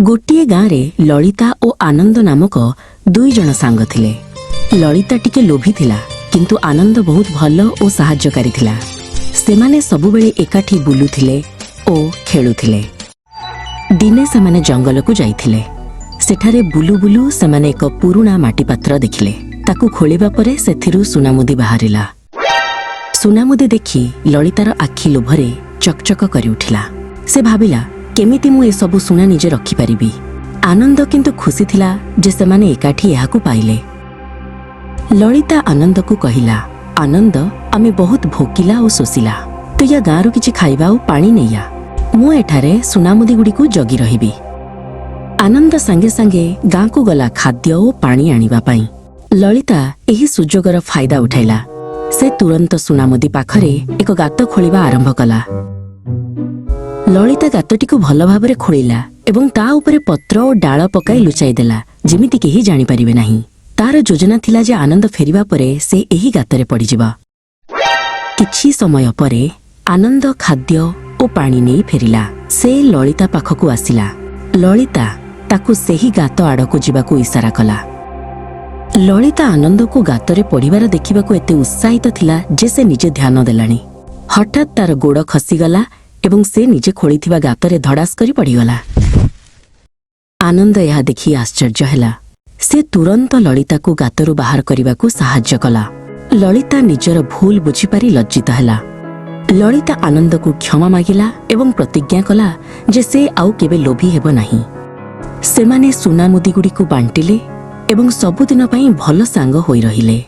ଗୋଟିଏ ଗାଁରେ ଲଳିତା ଓ ଆନନ୍ଦ ନାମକ ଦୁଇ ଜଣ ସାଙ୍ଗ ଥିଲେ। ଲଳିତା ଟିକେ ଲୋଭୀ ଥିଲା, କିନ୍ତୁ ଆନନ୍ଦ ବହୁତ ଭଲ ଓ ସାହାଯ୍ୟକାରୀ ଥିଲା। ସେମାନେ ସବୁବେଳେ ଏକାଠି ବୁଲୁଥିଲେ ଓ ଖେଳୁଥିଲେ। ଦିନେ ସେମାନେ ଜଙ୍ଗଲକୁ ଯାଇଥିଲେ। ସେଠାରେ ବୁଲୁ ବୁଲୁ ସେମାନେ ଏକ ପୁରୁଣା ମାଟିପାତ୍ର ଦେଖିଲେ। ତାକୁ ଖୋଳିବା ପରେ ସେଥିରୁ ସୁନାମୁଦି ବାହାରିଲା। ସୁନାମୁଦି ଦେଖି ଲଳିତାର ଆଖି ଲୋଭରେ ଚକଚକ କରି ଉଠିଲା। ସେ ଭାବିଲା, କେମିତି ମୁଁ ଏସବୁ ସୁନା ନିଜେ ରଖିପାରିବି? ଆନନ୍ଦ କିନ୍ତୁ ଖୁସି ଥିଲା ଯେ ସେମାନେ ଏକାଠି ଏହାକୁ ପାଇଲେ। ଲଳିତା ଆନନ୍ଦକୁ କହିଲା, "ଆନନ୍ଦ, ଆମେ ବହୁତ ଭୋକିଲା ଓ ଶୋଷିଲା। ତୁ ୟା ଗାଁରୁ କିଛି ଖାଇବା ଓ ପାଣି ନେଇଆ। ମୁଁ ଏଠାରେ ସୁନାମୁଦିଗୁଡ଼ିକୁ ଜଗି ରହିବି।" ଆନନ୍ଦ ସାଙ୍ଗେ ସାଙ୍ଗେ ଗାଁକୁ ଗଲା ଖାଦ୍ୟ ଓ ପାଣି ଆଣିବା ପାଇଁ। ଲଳିତା ଏହି ସୁଯୋଗର ଫାଇଦା ଉଠାଇଲା। ସେ ତୁରନ୍ତ ସୁନାମୁଦି ପାଖରେ ଏକ ଗାତ ଖୋଳିବା ଆରମ୍ଭ କଲା। ଲଳିତା ଗାତଟିକୁ ଭଲ ଭାବରେ ଖୋଳିଲା ଏବଂ ତା ଉପରେ ପତ୍ର ଓ ଡାଳ ପକାଇ ଲୁଚାଇ ଦେଲା, ଯେମିତି କେହି ଜାଣିପାରିବେ ନାହିଁ। ତାର ଯୋଜନା ଥିଲା ଯେ ଆନନ୍ଦ ଫେରିବା ପରେ ସେ ଏହି ଗାତରେ ପଡ଼ିଯିବ। କିଛି ସମୟ ପରେ ଆନନ୍ଦ ଖାଦ୍ୟ ଓ ପାଣି ନେଇ ଫେରିଲା। ସେ ଲଳିତା ପାଖକୁ ଆସିଲା। ଲଳିତା ତାକୁ ସେହି ଗାତ ଆଡ଼କୁ ଯିବାକୁ ଇଶାରା କଲା। ଲଳିତା ଆନନ୍ଦକୁ ଗାତରେ ପଡ଼ିବାର ଦେଖିବାକୁ ଏତେ ଉତ୍ସାହିତ ଥିଲା ଯେ ସେ ନିଜେ ଧ୍ୟାନ ଦେଲାନି। ହଠାତ୍ ତାର ଗୋଡ଼ ଖସିଗଲା ଏବଂ ସେ ନିଜେ ଖୋଳିଥିବା ଗାତରେ ଧଡ଼ାସ କରି ପଡ଼ିଗଲା। ଆନନ୍ଦ ଏହା ଦେଖି ଆଶ୍ଚର୍ଯ୍ୟ ହେଲା। ସେ ତୁରନ୍ତ ଲଳିତାକୁ ଗାତରୁ ବାହାର କରିବାକୁ ସାହାଯ୍ୟ କଲା। ଲଳିତା ନିଜର ଭୁଲ ବୁଝିପାରି ଲଜ୍ଜିତ ହେଲା। ଲଳିତା ଆନନ୍ଦକୁ କ୍ଷମା ମାଗିଲା ଏବଂ ପ୍ରତିଜ୍ଞା କଲା ଯେ ସେ ଆଉ କେବେ ଲୋଭୀ ହେବ ନାହିଁ। ସେମାନେ ସୁନାମୁଦିଗୁଡ଼ିକୁ ବାଣ୍ଟିଲେ ଏବଂ ସବୁଦିନ ପାଇଁ ଭଲ ସାଙ୍ଗ ହୋଇ ରହିଲେ।